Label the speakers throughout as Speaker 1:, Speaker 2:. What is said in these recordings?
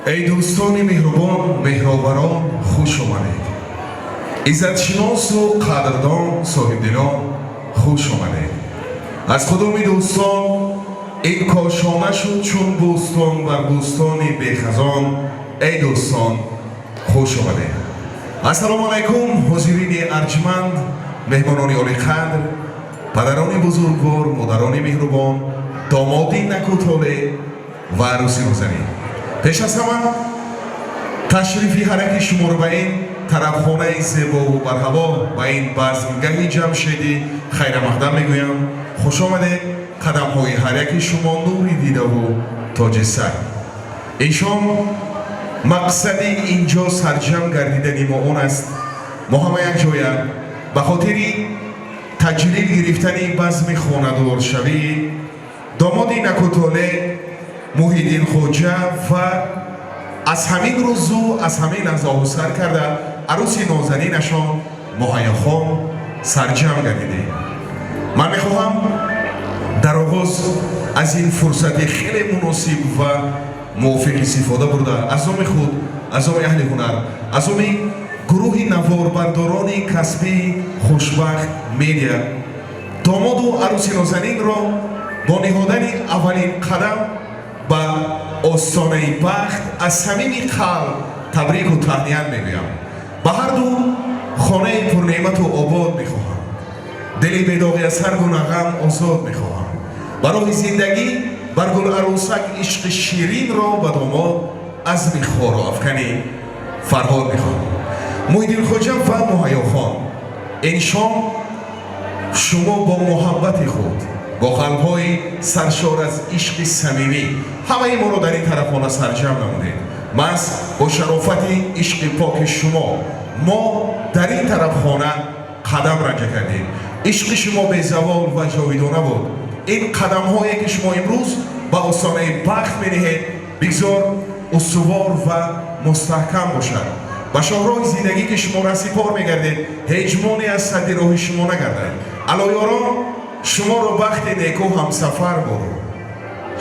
Speaker 1: Эй дӯстони меҳрубон, меҳроварон, хуш омадед. Иззатшиносу қадрдон, соҳибдилон, хуш омадед. Аз қудуми дӯстон ин кошона шуд чун бӯстон бар бӯстони бехазон. Эй дӯстон, хуш омадед. Ассалому алайкум, ҳозирини арҷманд, меҳмонони олиқадр, падарони бузургвор, модарони меҳрубон, домоди накӯтолеъ ва арӯси нозанин. Пеш аз ҳама ташрифи ҳар яки шуморо ба ин тарабхонаи зебову барҳаво, ба ин базмгаҳи ҷамшедӣ хайрамақдам мегӯям. Хуш омадед. Қадамҳои ҳар яки шумо нури дидаву тоҷи сар. Ин шом мақсади инҷо сарҷам гардидани мо он аст, мо ҳама якҷоя ба хотири таҷлил гирифтани базми хонадоршавии домоди накӯтолеъ Муҳиддин Хоҷа ва аз ҳамин рӯзу аз ҳамин лаҳзаҳо сар карда арӯси нозанинашон Муҳайёхон сарҷам гардидем. Ман мехоҳам дар оғоз аз ин фурсати хеле муносиб ва мувофиқ истифода бурда, аз номи худ, аз номи аҳли ҳунар, аз номи гурӯҳи наворбардорони касбии «Хушбахт Медиа» домоду арӯси нозанинро бо ниҳодани аввалин қадам ба остонаи бахт аз самими қалб табрику таҳният мегӯям. Ба ҳарду хонаи пурнеъмату обод мехоҳам, дили бедоғӣ аз ҳар гуна ғам озод мехоҳам, ба роҳи зиндагӣ бар гуларӯсак ишқи ширинро, ба домод азми хоруафкани Фарҳод мехоҳам. Муҳиддинхоҷа ва Муҳайёхон, ин шом шумо бо муҳаббати худ, бо қалбҳои саршор аз ишқи самимӣ ҳамаи моро дар ин тарафхона сарҷам намудед. Маҳз бо шарофати ишқи поки шумо мо дар ин тарафхона қадам ранҷа кардем. Ишқи шумо безавол ва ҷовидона буд. Ин қадамҳое ки шумо имрӯз ба остонаи бахт мениҳед, бигзор устувор ва мустаҳкам бошад. Ба шоҳроҳи зиндагӣ ки шумо расипор мегардед, ҳеҷ монеъ аз садди роҳи шумо нагардад. Аллоёрон шуморо бахти неку ҳамсафар боду,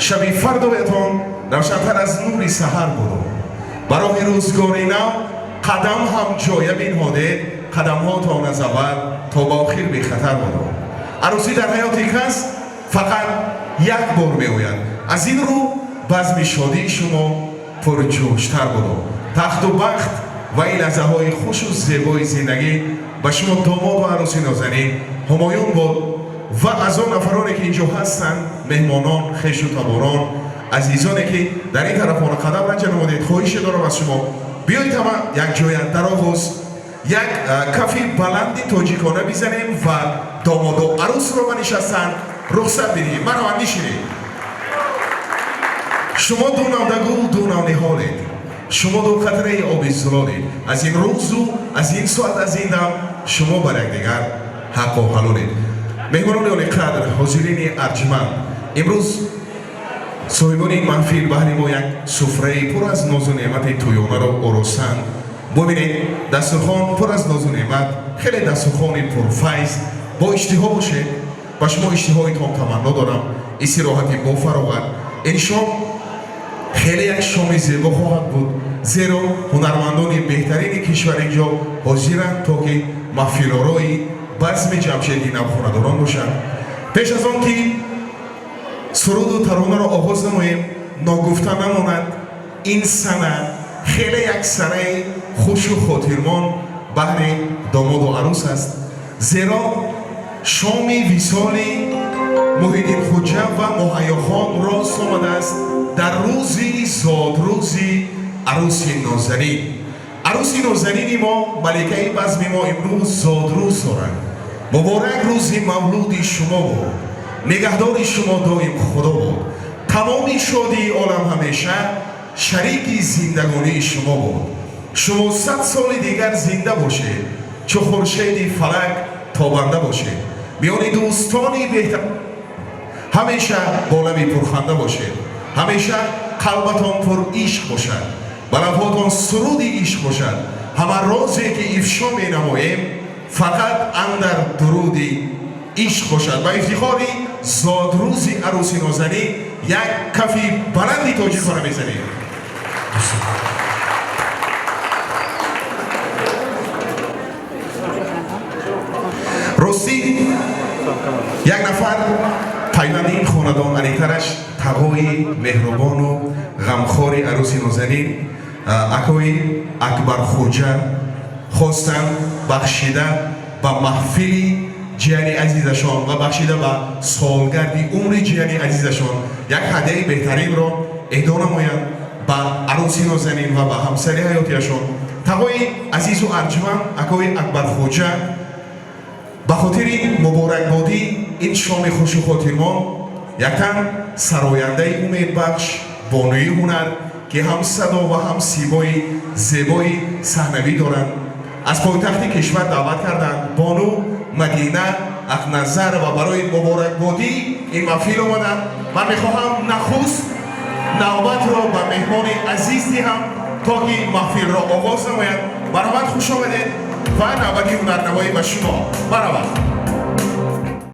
Speaker 1: шаби фардоятон равшантар аз нури саҳар буду. Ба роҳи рӯзгори нав қадам ҳам ҷоя бинҳодед, қадамҳотон аз аввал то ба охир бехатар буду. Арӯсӣ дар ҳаёти кас фақат як бор меояд, аз ин рӯ базми шодии шумо пурҷӯштар буду. Тахту бахт ва ин лаҳзаҳои хушу зебои зиндагӣ ба шумо, домод ва арӯси нозанин, ҳумоюн буд. Ва аз он нафароне ки инҷо ҳастанд, меҳмонон, хешу таборон, азизоне ки дар ин тарафхона қадам ранҷа намудед, хоҳише дорам аз шумо: биёед, ҳама якҷоя дар оғоз як кафи баланди тоҷикона бизанем ва домоду арӯсро ба нишастан рухсат бидиҳем. Марҳамат, нишинед. Шумо ду навдагул, ду навниҳолед, шумо ду қатраи оби зулолед. Аз ин рӯзу аз ин соат, аз ин дам шумо бар якдигар ҳаққу ҳалолед. Меҳмонони олиқадр, ҳозирини арҷманд, имрӯз соҳибони ин маҳфил баҳри мо як суфраи пур аз нозу неъмати тӯёнаро оростанд. Бубинед, дастурхон пур аз нозу неъмат, хеле дастурхони пурфайз. Бо иштиҳо бошед. Ба шумо иштиҳои том таманно дорам, истироҳати бофароғат. Ин шом хеле як шоми зебо хоҳад буд, зеро ҳунармандони беҳтарини кишвар инҷо ҳозиранд, то ки маҳфилорои базми ҷамшеди навхонадорон бошанд. Пеш аз он ки суруду таронаро оғоз намоем, ногуфта намонад, ин сана хеле як санаи хушу хотирмон баҳри домоду арӯс аст, зеро шоми висоли Муҳиддинхоҷа ва Муҳайёхон рост омадааст дар рӯзи зодрӯзи арӯси нозанин. Арӯси нозанини мо, маликаи базми мо имрӯз зодрӯз дорад. Муборак рӯзи мавлуди шумо буд, нигаҳдори шумо доим Худо буд, тамоми шодии олам ҳамеша шарики зиндагонии шумо буд. Шумо 100 соли дигар зинда бошед, чу хуршеди фалак тобанда бошед, миёни дӯстони беҳтар ҳамеша бо лаби пурханда бошед, ҳамеша қалбатон пур ишқ бошад, ба лабҳотон суруди ишқ бошад. Ҳама розе ки ифшо менамоем, фақат андар дуруди ишқ бошад. Ба ифтихори зодрӯзи арӯси нозанин як кафи баланди тоҷикона мезанем. Як нафар пайванди ин хонадон, аниқтараш тағои меҳрубону ғамхори арӯси нозанин, акои Акбархоҷа, хостанд бахшида ба маҳфили ҷияни азизашон ва бахшида ба солгарди умри ҷияни азизашон як ҳадияи беҳтаринро эҳдо намоянд ба арӯси нозанин ва ба ҳамсари ҳаётиашон. Тағои азизу арҷманд, акои Акбархоҷа, ба хотири муборакбодӣ ин шоми хушу хотирмон яктан сарояндаи умедбахш, бонуи ҳунар, ки ҳам садо ва ҳам симои зебои саҳнавӣ доранд, аз пойтахти кишвар даъват карданд. Бону Мадина Ақназарова барои муборакбодӣ ин маҳфил омаданд. Ман мехоҳам нахуст навбатро ба меҳмони азиз диҳам, то ки маҳфилро оғоз намояд. Баромад, хуш омадед ва навбати ҳунарнамоӣ ба шумо. Баромад.